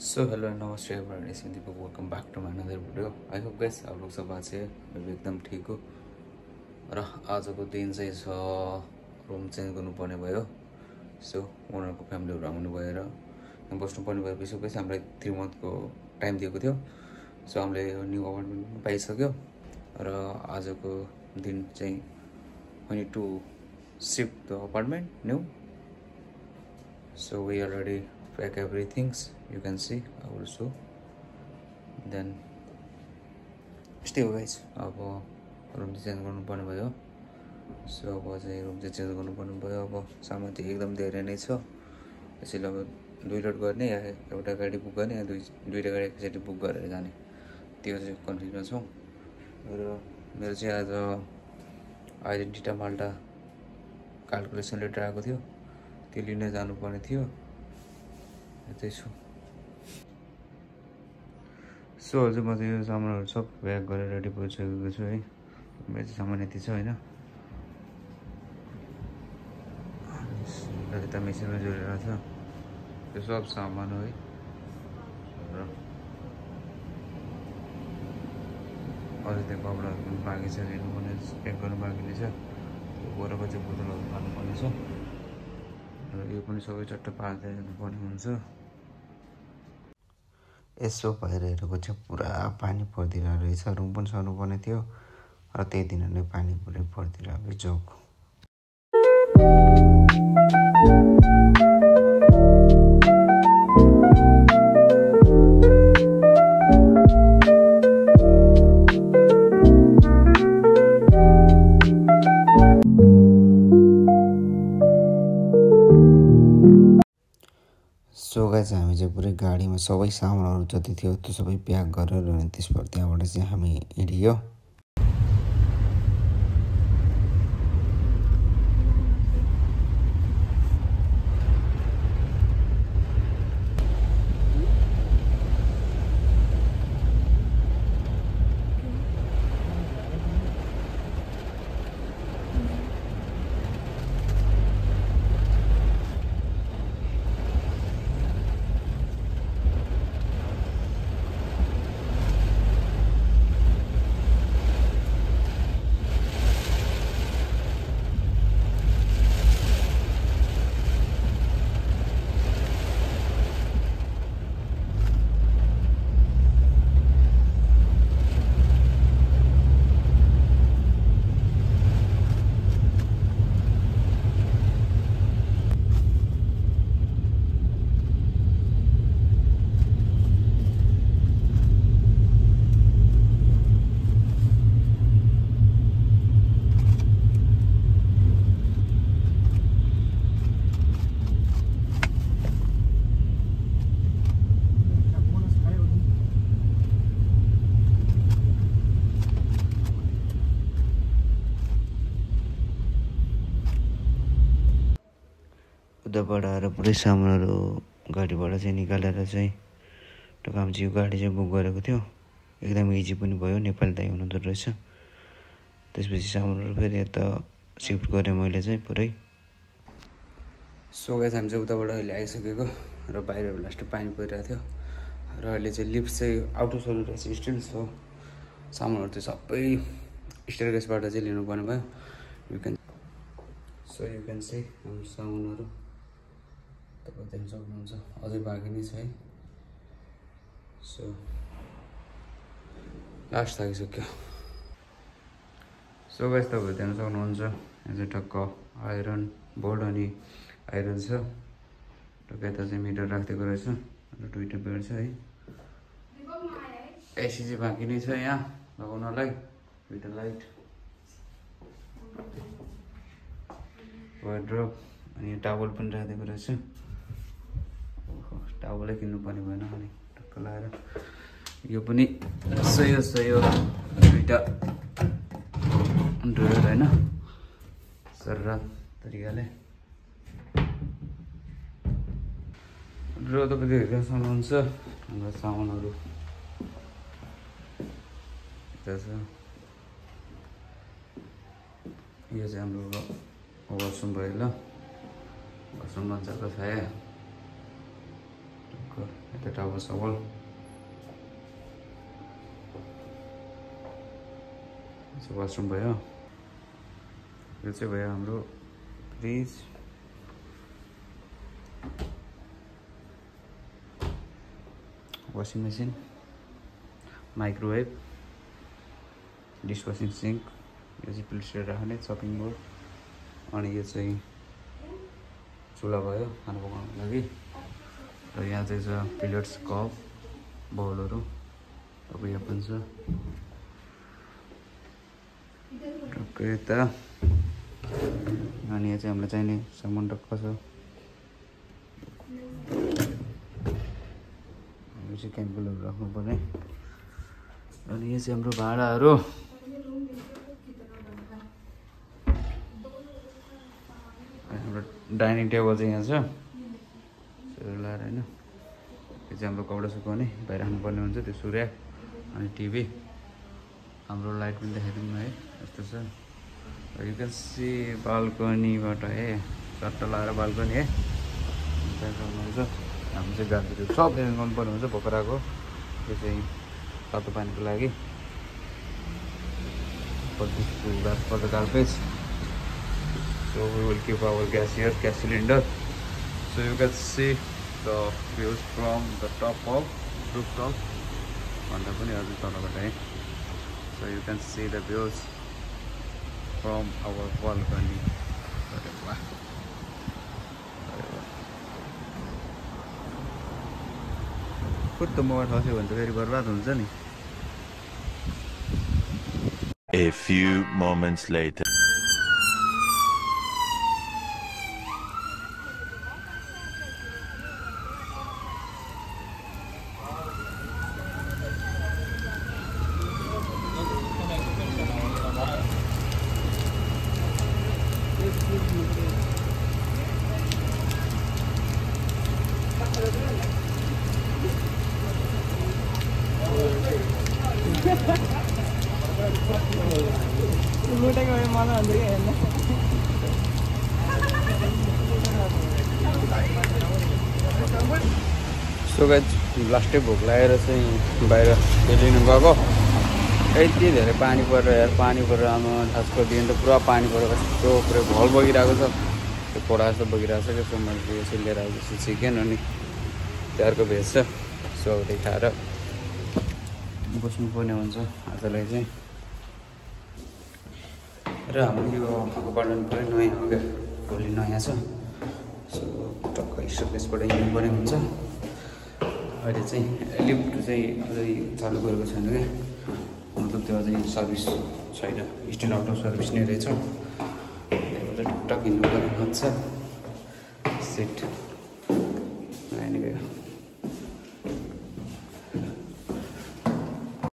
So hello नमस्ते everyone, it's me Deepak. Welcome back to my another video. I hope guys आप लोग सब अच्छे मैं भी एकदम ठीक हो। र आजको दिन चाहिँ छ रुम चेन्ज गर्नुपर्ने भयो। सो ओनरको फ्यामिलीहरू आउनु भएर यहाँ बस्नुपर्ने भयो। बेसी हामीलाई 3 मन्थको टाइम दिएको थियो। सो हामीले न्यू अपार्टमेन्ट पाइसक्यो र आजको दिन चाहिँ we need to shift the apartment new. So we already pack everything. You can see also. Then still guys, अब रुम चाहिँ चेन्ज गर्नुपर्ने भयो। सो अब चाहिँ रुम चाहिँ चेन्ज गर्नुपर्ने भयो। अब सामान चाहिँ एकदम धेरै नै छ। यसैले अब 2 लोड गर्ने या एउटा गाडी बुक गर्ने या दुईटा गाडी एकैचोटि बुक गरेर जाने, त्यो चाहिँ कन्फ्युजन छौँ। र मेरो चाहिँ आज आइडेन्टिटी माल्टा क्यालकुलेसन लेटर आएको थियो, त्यो लिन जानुपर्ने थियो। यतै छु। सो हजुर म चाहिँ यो सामानहरू सब प्याक गरेर रेडी भइसकेको छु है। मेरो चाहिँ सामान यति छ होइन। यता मेसिनमा जोडेर छ, त्यो सब सामान हो है। र अझै त्यो कपडाहरू पनि बाँकी छ, लिनुपर्ने प्याक गर्नु बाँकी नै छ। बोराको चाहिँ बोतलहरू पाल्नुपर्ने छ र यो पनि सबै चट्ट पार्दै जानुपर्ने हुन्छ। यसो भएर हेरेको चाहिँ पुरा पानी परिदिरहेको रहेछ। रुम पनि सर्नुपर्ने थियो र त्यही दिन नै पानी पुरै परिदिरहेको जोक। सो गाइस हामी चाहिँ पुरै गाडीमा सबै सामानहरू जति थियो त्यो सबै प्याक गरेर अनि त्यसबाट त्यहाँबाट चाहिँ हामी हिँडियो। उताबाट आएर पुरै सामानहरू गाडीबाट चाहिँ निकालेर चाहिँ काम चाहिँ यो गाडी चाहिँ बुक गरेको थियो। एकदम इजी पनि भयो, नेपाली दाइ हुनुहुँदो रहेछ। त्यसपछि सामानहरू फेरि यता सिफ्ट गरेँ मैले चाहिँ पुरै। सो गाइस हामी चाहिँ उताबाट अहिले आइसकेको र बाहिर लास्ट पानी परिरहेको थियो र अहिले चाहिँ लिफ्ट चाहिँ आउट सल्नु रहेछ स्टिल। सो सामानहरू चाहिँ सबै स्टेयरकेसबाट चाहिँ लिनुपर्ने भयो। यु क्यान से हाम्रो सामानहरू तपाईँ देख्न सक्नुहुन्छ, अझै बाँकी नै छ है। सो लास्ट थाकिसक्यो। सो गाइस तपाईँ देख्न सक्नुहुन्छ यहाँ चाहिँ टक्क आइरन बोर्ड अनि आइरन छ। टक्क यता चाहिँ मिटर राखिदिएको रहेछ र 2टा बेड छ है। एसी चाहिँ बाँकी नै छ यहाँ लगाउनलाई, 2टा लाइट, वार्डरोब अनि टावल पनि राखिदिएको रहेछ। टावलै किन्नुपर्ने भएन अनि टक्क लगाएर यो पनि सही हो 2टा ड्रोयर होइन सरर तरिकाले। र तपाईँले हेर्न सक्नुहुन्छ हाम्रो सामानहरू यता छ। यो चाहिँ हाम्रो वासरुम भयो ल। वासरुममा जग्गा छ अर्को यता टावर सवल वाशरूम भयो। यो चाहिँ भयो हाम्रो fridge, washing machine, microwave, dishwashing sink, यो चाहिँ प्लेटहरू राख्ने चपिङ बोर्ड, अनि यो चाहिँ चुल्हा भयो खाना पकाउनको लागि। र यहाँ चाहिँ छ प्लेट्स, कप, बाउलहरू अब यहाँ पनि छ। यता अनि यहाँ चाहिँ हामीलाई चाहिने सामान टक्क छ। यो चाहिँ क्याम्पलहरू राख्नुपर्ने। अनि यो चाहिँ हाम्रो भाँडाहरू, हाम्रो डाइनिङ टेबल चाहिँ यहाँ छ लाएर होइन। यो चाहिँ हाम्रो कपडा सुकाउने बाहिर राख्नुपर्ने हुन्छ त्यो सूर्य। अनि टिभी, हाम्रो लाइट पनि देखाइदिउँ न है, यस्तो छ। यु क्यान सी बाल्कनीबाट चट्टा लगाएर बाल्कनी है सक्नुहुन्छ। हाम्रो चाहिँ गाडीहरू सब एरेन्ज गर्नुपर्ने हुन्छ पोखराको। यो चाहिँ तातो पानीको लागि for the garbage. So we will keep our gas here, gas cylinder. So you can see the views from the top of rooftop. So you can see the views from our balcony. Put the more house you very bad. A few moments later. So guys, लास्टै भोक लागेर चाहिँ बाहिर खेलिनु गएको। यति धेरै पानी परेर यार, पानी परेर आमा खासको दिन त पुरा पानी परेर कस्तो पुरै भल बगिरहेको छ। त्यो पोडा जस्तो बगिरहेको छ। त्यसो मैले यसो लिएर आएपछि चिकन अनि तिहारको भेज छ। सो त्यही खाएर बस्नुपर्ने हुन्छ आजलाई चाहिँ। र हाम्रो यो अपार्टमेन्ट पनि नयाँ हो क्या, भोलि नयाँ छ। सो टक्क स्टपेजबाट हिँड्नुपर्ने हुन्छ। अहिले चाहिँ लिफ्ट चाहिँ अझै चालु गरेको छैन क्या, मतलब त्यो अझै सर्भिस छैन, स्टिल आउट अफ सर्भिस नै रहेछ। त्यही भएर टक्क हिँड्नुपर्ने हुन्छ। सिट आइने गयो।